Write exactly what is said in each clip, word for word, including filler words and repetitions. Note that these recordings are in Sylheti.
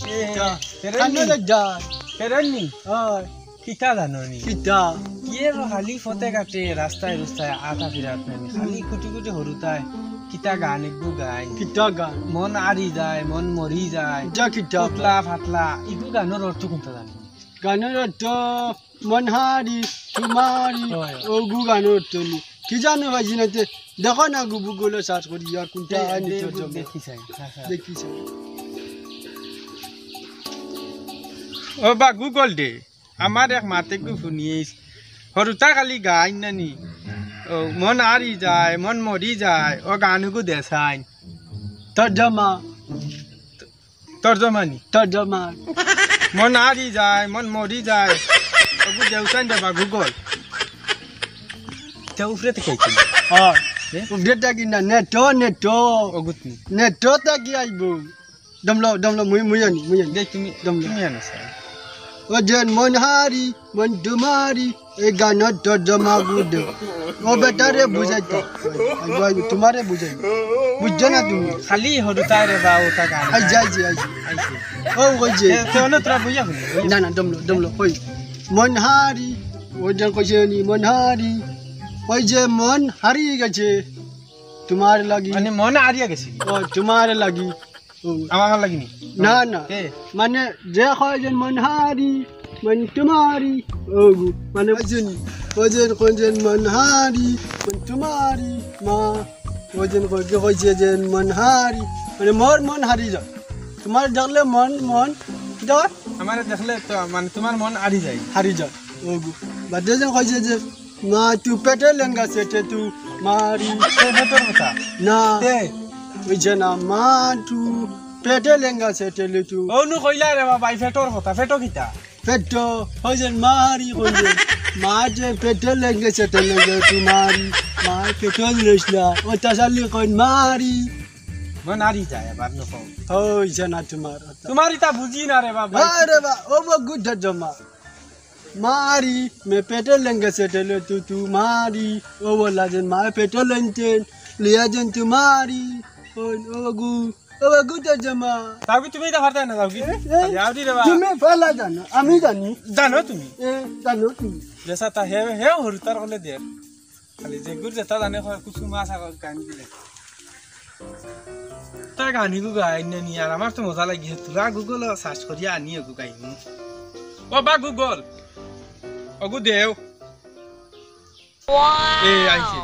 কিতা? ফেরেননি? কানো যাইতা? ফেরেননি? অয়। কিতা জানো নি? কিতা? কিয়ে বা খালি ফতে ঘাটে, রাস্তায় রুস্তায় আটা ফিরাত নানি। খালি কুটি কুটি হরুতায়। কিতা গান এগু গাইন। কিতা গান? মন হারি যায়, মন মরি যায়। কিতা, কিতা? পাতলা, পাতলা। ইগু গানর অর্থ কুনতা জানো? গানর অর্থ মন হারি, তুমারি, অয়, অয়। অগু গানর অর্থ নি। কি জানো ভাই জিনাতে? দেখো না গু Google-ও search করিয়া কুনটা দে-, আনি দে-, তোর দে-, জন্য। দেখি চাই। হ্যাঁ, হ্যাঁ। দেখি চাই। ও বা Google দে, আমার এক মাতে গু হুনিস, হরুতা খালি গাইন নানি। ও, মন হারি যায়, মন মরি যায়, ও গানগু দেসাইন। তর্জমা। তর্জমানি। তর্জমা। মন হারি যায়, মন মরি যায়। ওগু দেউসাইন দেবা Google। তে উপরে থাকি আইছে। হ্যাঁ। এ? উপরে থাকি না, নেটো, নেটো। ওগুত নি। নেটো থাকি আইবো। দমলো, দমলো, মুই, মুই আনি, মুই আনি। দেখ তুমি, দমলো। তুমি আনো স্যার। ও যেন মন হারি, মন তুমারি, এই গানর তর্জমা গুদে। ও বেটারে বুঝাইতো। আইবো, আইবো, তুমারে বুঝাইবো। বুঝছো না তুমি? খালি হরুতায় রে বা ওটা গান। আইছে, আইছে, আইছে। আইছে। ও, ওই যে। তে, তে অন্য তোরা বইয়া হলি, বইয়া। না, না, দমলো, দমলো, ওই। মন হারি, ওই যে কইছে নি, মন হারি। ওই যে মন হারিয়ে গেছে, তুমার লাগি। মানে মন হারিয়ে গেছে? ও, তুমার লাগি। ও। আমার লাগি নি? না, না। কে? মানে, যে কয় যেন মন হারি, মন তুমারি, ওগু। মানে, ওই যেন, ওই যেন কয় যেন মন হারি, মন তুমারি, মা। ওই যেন কয়, কে কইছে যেন মন হারি, মানে, মোর মন হারি যায়। তুমার দেখলে মন, মন, কিতা? আমারে দেখলে তো, মানে, তুমার মন হারি যায়। হারি যায়, ওগু। বাদে যেন কইছে যে, মা, তু পেটে লেঙ্গা সেটে তু মারি। এ, পেটর কথা। না। এ। ওই যে না, মা, তু পেটে লেঙ্গা সেটে লে তু। অনু কইলা রে বাবা, এই পেটর কথা, পেটো কিতা? পেটো, ওই যে মারি কইলে। মা যে পেটে লেঙ্গা সেটে লেঙ্গা তু মারি। মা পেটো লইস না। ও তাসালি কইন মারি। মন হারি যায় আবার নকল। ওই যে না তুমার কথা। তুমার ইতা বুঝি না রে বাবা। আরে বা, ও বা গুড জমা। মারি, মে পেটে লেঙ্গা সেটে লে তু, তুমারি। ও বলা যেন মা পেটে লেনতেন, লিয়া যেন তুমারি। ও, ও গু, ও গু তো জমা। তাও কি তুমি ইতা পারতায় না, তাও কি? এ, এ, যাও দি রে বা। তুমি পালা জানো, আমি জানি। জানো তুমি? এ, জানো তুমি? যেসা তা হে, হে হরুতার কলে দের। খালি যেগুর যেতা জানে কয়, কুসুম আশা কয় গান দিলে। তা গান ইগু গাইন না নি, আর আমার তো মজা লাগি, তোরা Google-ও search করিয়া আনি ওগু গাইমু। ও বা Google, ওগু দেও। এ আইছে।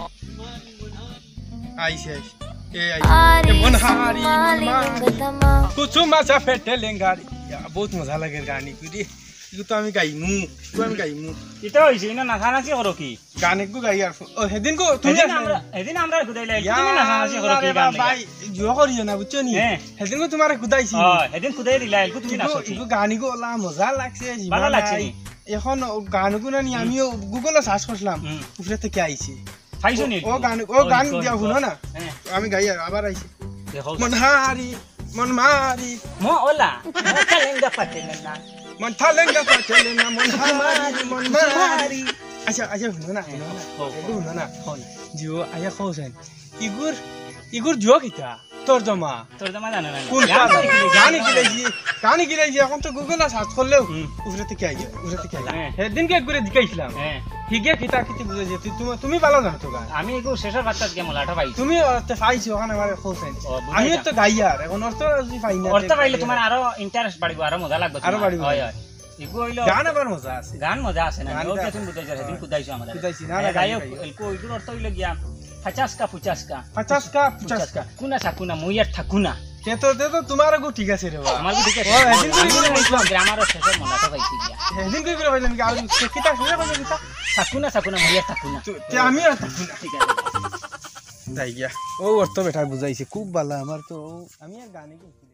আইছে, আইছে। এ আইছে। এ মন হারি, মন মা। কুসুম আশা পেটে লেঙ্গারি। ইয়া, বহুত মজা লাগের গান ইগু রে। ইগু তো আমি গাইমু, ইগু আমি গাইমু। ইতা অইছে, ইনো নাচানাচি করো কি? গান একগু গাই আর ফু-, ও, হেদিন গো, তুমি হেদিন আছলে আমরা, নি? হেদিন আমরা কুদাইলা, ইয়া, তুমি নাচানাচি করো আল্লাহ কি রে গান বাবা, লইয়া? ভাই, জুয়া করিও না, বুঝছো নি? হ্যাঁ। হেদিন গো তুমারে কুদাইছি। ও, হেদিন কুদাই দিলা, এলকু তুমি ইগু, নাচো কি? ইগু গানিগু ওলা মজা লাগছে, জীবন ভালা লাগছে নাই। নি? এখন ও গানগু না নি, হুম। আমিও Google-ও search করছিলাম, হুম। উপরে থাকি আইছে। পাইছো নি ও একটু? গান, ও ও গান ইকো, দিয়া ইকো। হুনো না। হ্যাঁ। আমি গাই আর আবার আইছি। দেখো। মন হারি, মন মারি। ম-, ওলা। মন থালেঙ্গা পাতেলে না। মন থালেঙ্গা পাতেলে না, মন হারি, মন মারি। মারি। আচ্ছা, আচ্ছা, হুনো না, হুনো না। হ্যাঁ, হ্যাঁ। একটু হুনো না। হ্যাঁ। জিও, আয়া কও চাইন। ইগুর, ইগুর জিও কিতা? তর্জমা। তর্জমা জানো না? কোন গান পারা? কি লিখে? গান কি লিখে? গান কি লিখে? এখন তো Google-ও search করলেও হুম। উপরে থাকি আইয়ে, উপরে থাকি আইয়ে। হ্যাঁ। হেদিনকে একবারে জিকাইছিলাম। হ্যাঁ। হিগে কিতা কিতি বুঝে যে তুই, তুমি, তুমি ভালা জানো তো গান। আমি এগু শেষর বার্তাত গিয়া মলাটা পাইছি। তুমি অর্থ পাইছো ওখানে আমার কও চাইন। ও, বুঝাই আমিও যা। তো গাই আর, এখন অর্থ যদি পাই না, অর্থ তে পাইলে গাই তুমার আর। আরো interest বাড়িবো, আরো মজা লাগবো আরো তুমার। বাড়িবো। হয়, হয়। এগু অইলো গান আবার মজা আছে। গান মজা আছে না? গান ওটা আছে। তুমি বুঝাইছো, হেদিন হ্যাঁ। কুদাইছো আমারে। কুদাইছি, না, না, হ্যাঁ, গান যাই হোক, গাই। এলকু ওইগুর অর্থ অইলো গিয়া, ফাচাসকা ফুচাসকা। ফাচাসকা ফুচাসকা। কুনা সাকুনা, মুই আর থাকুনা। তে তো, তে তো তুমার গু ঠিক আছে রে বা। আমার গু ঠিক আছে। ও, হেদিন কই আমি করে বুঝলাম। গ্রামারও শেষে মনে তো পাইছি গিয়া। হেদিন কই করে পাইলাম কি? আর কিতা, কিতা কইলে কিতা? সাকুনা, সাকুনা, মুই আর থাকুনা। তো, তে আমি আর থাকুনা। ঠিক আছে। যাই গিয়া। ও, অর্থ বেটায় বুঝাইছে, খুব ভালা। আমার তো, আমি আর গানে কি